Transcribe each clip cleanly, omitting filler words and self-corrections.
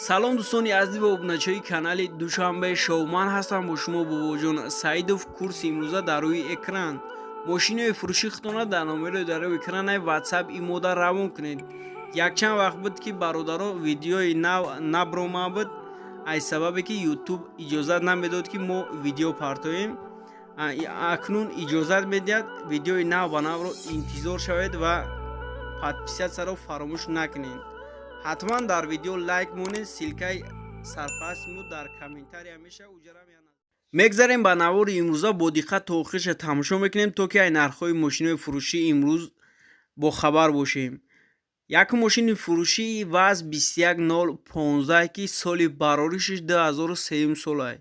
Салом, дӯстони азиз ва обуначиҳои канали Душанбе Шоу. Ман ҳастам бо шумо Бобоҷон Саидов. Курси имрӯза дар рӯи экран. Мошинои фурӯши худтона дар номерои дар рӯи экранаи Ватсап имода равон кунед. Якчанд вақт буд, ки, бародаро, видеои нав наброма буд, аз сабабе ки Ютуб иҷозат намедод, ки мо видео партоем. Акнун иҷозат медиҳад. Видеои нав ба навро интизор шавед ва подписаться ро фаромӯш накунед. Ҳатман дар видео лайк монед. Ссылка и сарпарасти мо дар комментария мешавад. Мегзарем ба навори имрӯза. Бо диққат то охириша тамошо мекунем, то ки ай нархҳои мошинои фурӯшии имрӯз бохабар бошем. Як мошини фурӯшии ВАЗ 21015, ки соли бароришиш 2003 солай,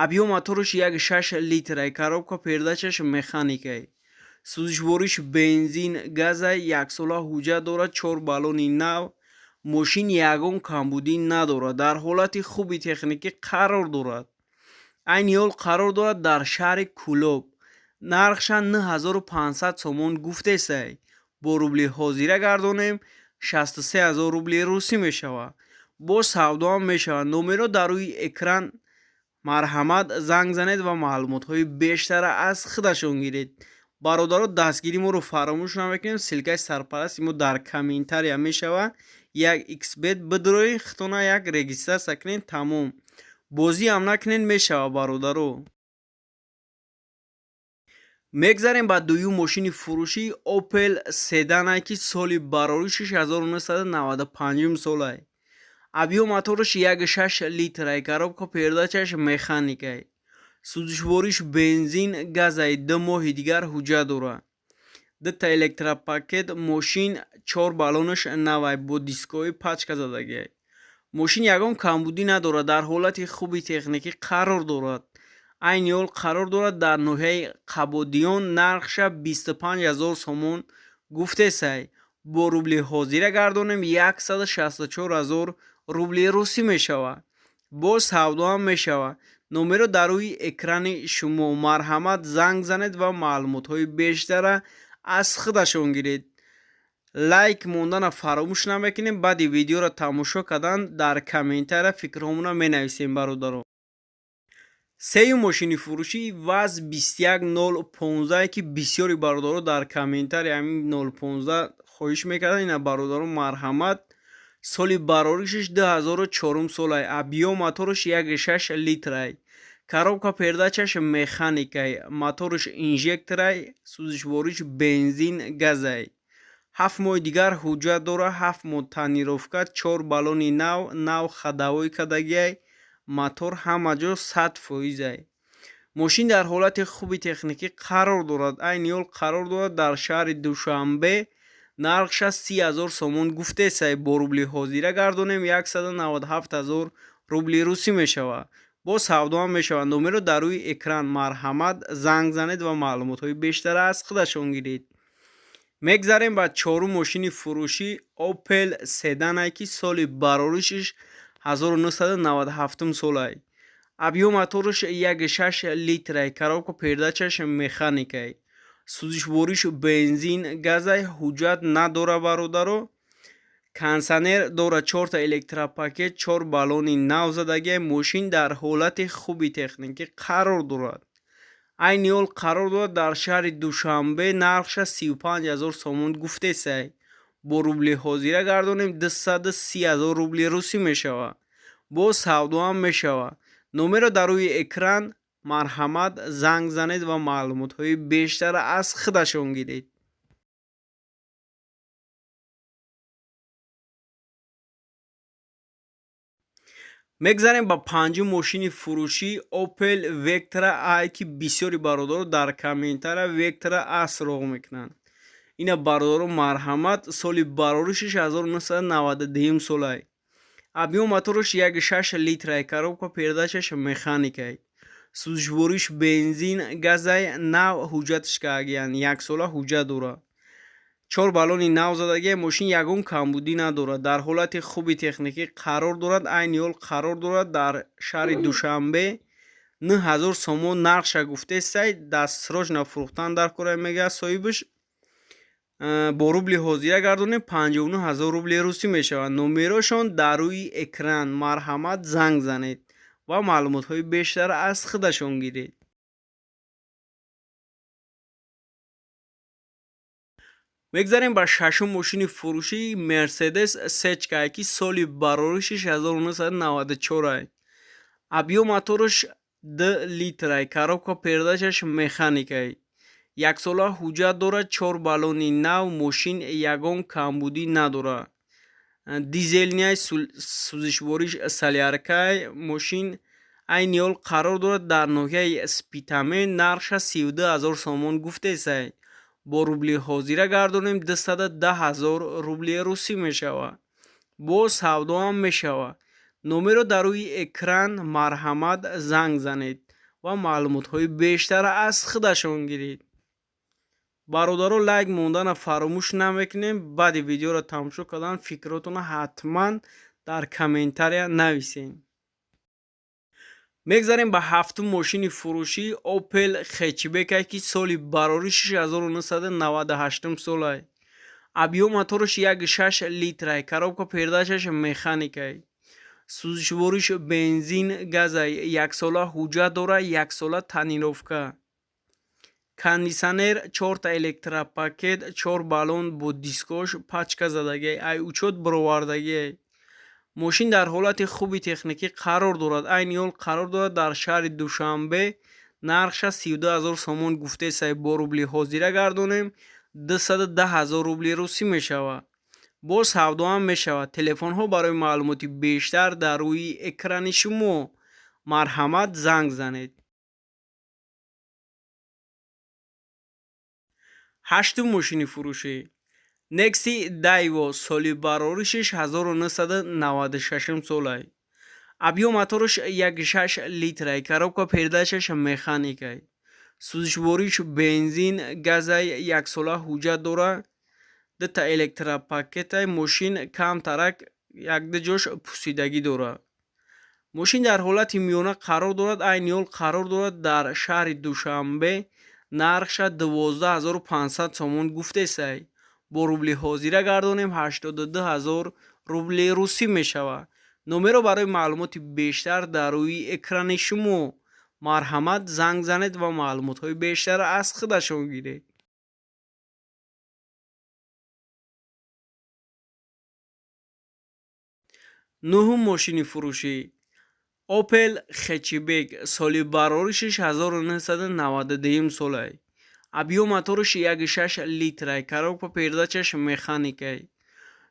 объём мотораш 1,6 литрай, коробка передача ш механикай, сӯзишвориш бензин газай, яксола ҳуҷҷат дорад, чор баллони нав. Мошин ягон камбудӣ надорад, дар ҳолати хуби техникӣ қарор дорад. Айни ҳол қарор дорад дар шаҳри Кӯлоб. Нархша 9500 сомон гуфтесай. Бо рубли ҳозира гардонем, 63 ҳазор рубли русӣ мешавад. Боз савдоам мешавад. Номерҳо дар рӯи экран, марҳамат, занг занед ва маълумотҳои бештара аз худашон гиред. Бародаро, дастгири моро фаромӯш намекунем. Ссылка и сарпарасти мо дар комментария мешавад. Як xbet бидрои худтона як регистрация кунед, тамом. Бозиам накунед, мешавад, бародаро. Мегзарем ба дуюм мошини фурӯшӣ, Опел седанае, ки соли бароришиш 1995 солай, объём мотораш 1,6 литрай, коробка передача ш механикай, сӯзишвориш бензин газай, 2 моҳи дигар ҳуҷҷат дорад, дута электропакет. Мошин чор баллонаш навай, бо дискҳои пачка задагиай. Мошин ягон камбудӣ надорад, дар ҳолати хуби техникӣ қарор дорад. Айни ҳол қарор дорад дар ноҳияи Қабодиён. Нархша 25 ҳазор сомон гуфтесай. Бо рубли ҳозира гардонем, 164 ҳазор рубли русӣ мешавад. Боз савдоам мешавад. Номеро дар рӯи экрани шумо, марҳамат, занг занед ва маълумотҳои бештара аз худашон гиред. Лайк мондана фаромӯш намекунем. Баъди видеоро тамошо кардан дар комментария фикрҳомона менависем, бародаро. Сеюм мошини фурӯшӣ ВАЗ 21015, ки бисёри бародаро дар комментария ҳамин 015 хоҳиш мекарданд. Ина, бародаро, марҳамат. Соли бароришиш 2004 солай, объём мотораш 1,6 литрай, коробка передача ш механикай, мотораш инжекторай, сӯзишвориш бензин газай, 7 моҳи дигар ҳуҷҷат дорад, 7 моҳ тонировка, чор баллони нав, нав ходовой кардагиай, мотор ҳама ҷо 100 фоизай. Мошин дар ҳолати хуби техникӣ қарор дорад. Айни ҳол қарор дорад дар шаҳри Душанбе. Нархша 30 ҳазор сомон гуфтесай. Бо рубли ҳозира гардонем, 197 ҳазор рубли русӣ мешавад. Боз савдоам мешавад. Номеро дар рӯи экран, марҳамат, занг занед ва маълумотҳои бештара аз худашон гиред. Мегзарем ба чорум мошини фурӯшӣ, Опел седанае, ки соли бароришиш 1997 солай, объём мотораш 1,6 литрай, коробка передача ш механикай, сӯзишвориш бензин газай, ҳуҷҷат надора, бародаро. Кондитсионер дорад, чорта электропакет, чор баллони нав задагиай. Мошин дар ҳолати хуби техникӣ қарор дорад. Айни ҳол қарор дорад дар шаҳри Душанбе. Нархша 35 ҳазор сомон гуфтесай. Бо рубли ҳозира гардонем, 230 ҳазор рубли русӣ мешавад. Боз савдоам мешавад. Номеро дар рӯи экран, марҳамат, занг занед ва маълумотҳои бештара аз худашон гиред. Мегзарем ба панҷум мошини фурӯшӣ, Опел Вектра А, ки бисёри бародаро дар комментария Вектра А суроғ мекунанд. Ина, бародаро, марҳамат. Соли бароришиш 1992 солай, объём мотораш 1,6 литрай, коробка передача ш механикай, сӯзишвориш бензин газай, нав ҳуҷҷатш кардагиян, яксола ҳуҷҷат дорад, чор баллони нав задагия. Мошин ягон камбудӣ надорад, дар ҳолати хуби техникӣ қарор дорад. Айни ҳол қарор дорад дар шаҳри Душанбе. 9000 сомон нархша гуфтесай. Дастсрочно фурӯхтан дар кора, мегӯяд соҳибаш. Бо рубли ҳозира гардонем, 59 ҳазор рубли русӣ мешавад. Номерошон дар рӯи экран, марҳамат, занг занед ва маълумотҳои бештар аз худашон гиред. Мегзарем ба шашум мошини фурӯшӣ, Мерседес Сечкае, ки соли бароришиш 1994. Объём мотораш 2 литрай, коробка передачаш механикай. Яксола ҳуҷҷат дорад, чор баллони нав, мошин ягон камбудӣ надорад. Дизельный, сӯзишвориш соляркай. Мошин айни ҳол қарор дорад дар ноҳияи Спитамен, нархша 32 000 сомон гуфтесай. Бо рубли ҳозира гардонем, 210 ҳазор рубли русӣ мешавад. Боз савдоам мешавад. Номерро дар рӯи экран, марҳамат, занг занед ва маълумотҳои бештар аз худашон гиред. Бародаро, лайк мондана фаромӯш намекунем. Баъди видеоро тамошо кардан фикротонро ҳатман дар комментария нависед. Мегзарем ба ҳафтум мошини фурӯшӣ, Опел Хэтчбекае, ки соли бароришиш 1998 солай. Объём мотораш 1,6 литрай, коробка передачаш механикай. Сӯзишвориш бензин газай, яксола ҳуҷҷат дорад, яксола тонировка. Кондитсионер, чорта электропакет, чор баллон бо дискош пачка задагиай, ай учёт бировардагиай. Мошин дар ҳолати хуби техникӣ қарор дорад. Айни ҳол қарор дорад дар шаҳри Душанбе, нархша 32 000 сомон гуфтесай. Бо рубли ҳозира гардонем, 210 ҳазор рубли русӣ мешавад. Боз савдоам мешавад. Телефонҳо барои маълумоти бештар дар рӯи экрани шумо, марҳамат, занг занед. Ҳаштум мошини фурӯшӣ, Некси Дайво, соли бароришиш 1996 солай. Объём мотораш 1,6 литрай, коробка передачаш механикай. Сӯзишвориш бензин газай, яксола ҳуҷҷат дорад, дута электропакетай. Мошин камтарак якду ҷош пусидагӣ дорад. Мошин дар ҳолати миёна қарор дорад. Айни ҳол қарор дорад дар шаҳри Душанбе, нархша 12 500 сомон гуфтесай. Бо рубли ҳозира гардонем, 82 ҳазор рубли русӣ мешавад. Номерро барои маълумоти бештар дар рӯи экрани шумо, марҳамат, занг занед ва маълумотҳои бештар аз худашон гиред. Нуҳум мошини фурӯшӣ, Опел Хэтчбек, соли бароришиш 1992 солай. Объём мотораш 1,6 литрай, коробка передачаш механикай.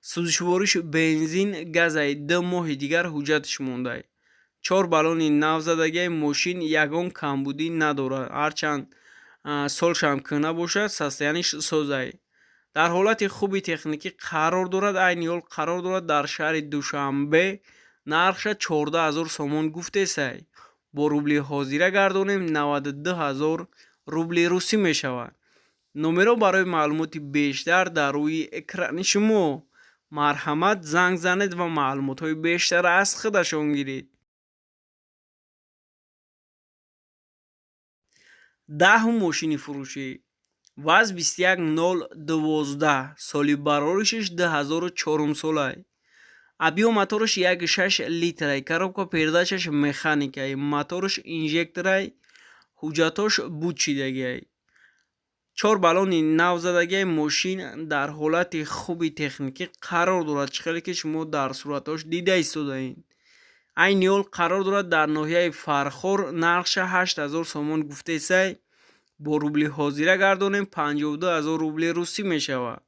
Сӯзишвориш бензин газай, 2 моҳи дигар ҳуҷҷаташ мондай. Чор баллони нав задагиай, мошин ягон камбудӣ надорад. Ҳарчанд солшам кӯҳна бошад, состояниш созай. Дар ҳолати хуби техникӣ қарор дорад. Айни ҳол қарор дорад дар шаҳри Душанбе, нархша 14 000 сомон гуфтесай. Бо рубли ҳозира гардонем, 92 ҳазор рубли русӣ мешавад. Номерҳо барои маълумоти бештар дар рӯи экрани шумо, марҳамат, занг занед ва маълумотҳои бештар аз худашон гиред. Даҳум мошини фурӯшӣ, ВАЗ 21012, соли бароришиш 2004 солай. Объём мотораш 1,6 литрай, коробка передачаш механикай, мотораш инжекторай, ҳуҷҷатош буд шидагиай. Чор баллони нав задагиай, мошин дар ҳолати хуби техникӣ қарор дорад, чӣ хеле ки шумо дар суратҳош дида истодаед. Айни ҳол қарор дорад дар ноҳияи Фархор, нархша 8000 сомон гуфтесай. Бо рубли ҳозира гардонем, 52 ҳазор рубли русӣ мешавад.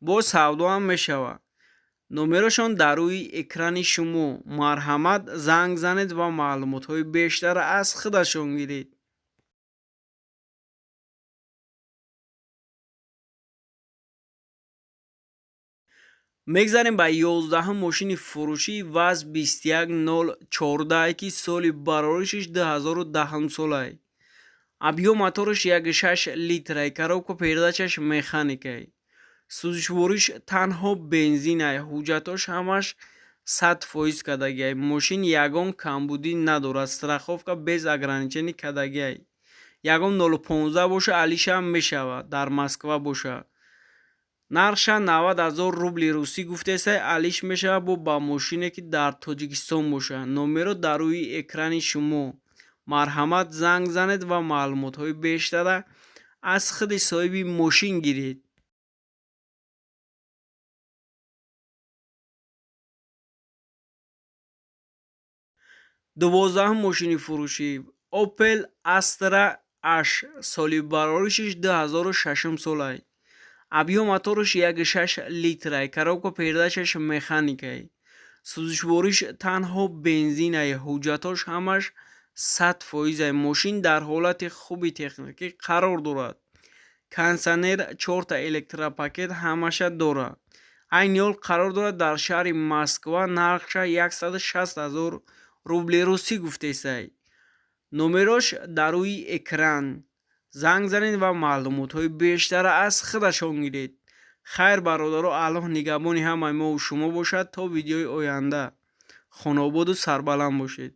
Боз савдоам мешавад. Номерошон дар рӯи экрани шумо, марҳамат, занг занед ва маълумотҳои бештар аз худашон гиред. Мегзарем ба 11-ум мошини фурӯшӣ, ВАЗ 21014, ки соли бароришиш 2010 солай. Объём мотораш 1,6 литрай, коробка передачаш механикай. Сӯзишвориш танҳо бензинай, ҳуҷҷатош ҳамаш 100% кардагиай. Мошин ягон камбудӣ надорад, страховка без ограничение кардагиай. Ягон 0,15 боша, алишам мешавад, дар Москва боша. Нархша 90 000 рубли русӣ гуфтесай, алиш мешавад бо ба мошине, ки дар Тоҷикистон бошад. Номеро дар рӯи экрани шумо. Марҳамат, занг занед ва маълумотҳои бештара аз худи соҳиби мошин гиред. 12-ум мошини фурӯшӣ Opel Astra H, соли бароришиш 2006 солай. Объём мотораш 1,6 литрай, коробка передачаш механикай. Сӯзишвориш танҳо бензинай, ҳуҷҷатош ҳамаш 100%ай. Мошин дар ҳолати хуби техникӣ қарор дорад. Кондитсионер, чорта электропакет ҳамаша дорад. Айни ҳол қарор дорад дар шаҳри Москва, нархша 160 ҳазор рубли русӣ гуфтесай. Номерош дар рӯи экран. Занг занед ва маълумотҳои бештара аз худашон гиред. Хайр, бародаро, Аллоҳ нигаҳбони ҳамаи мову шумо бошад. То видеои оянда хонободу сарбаланд бошед.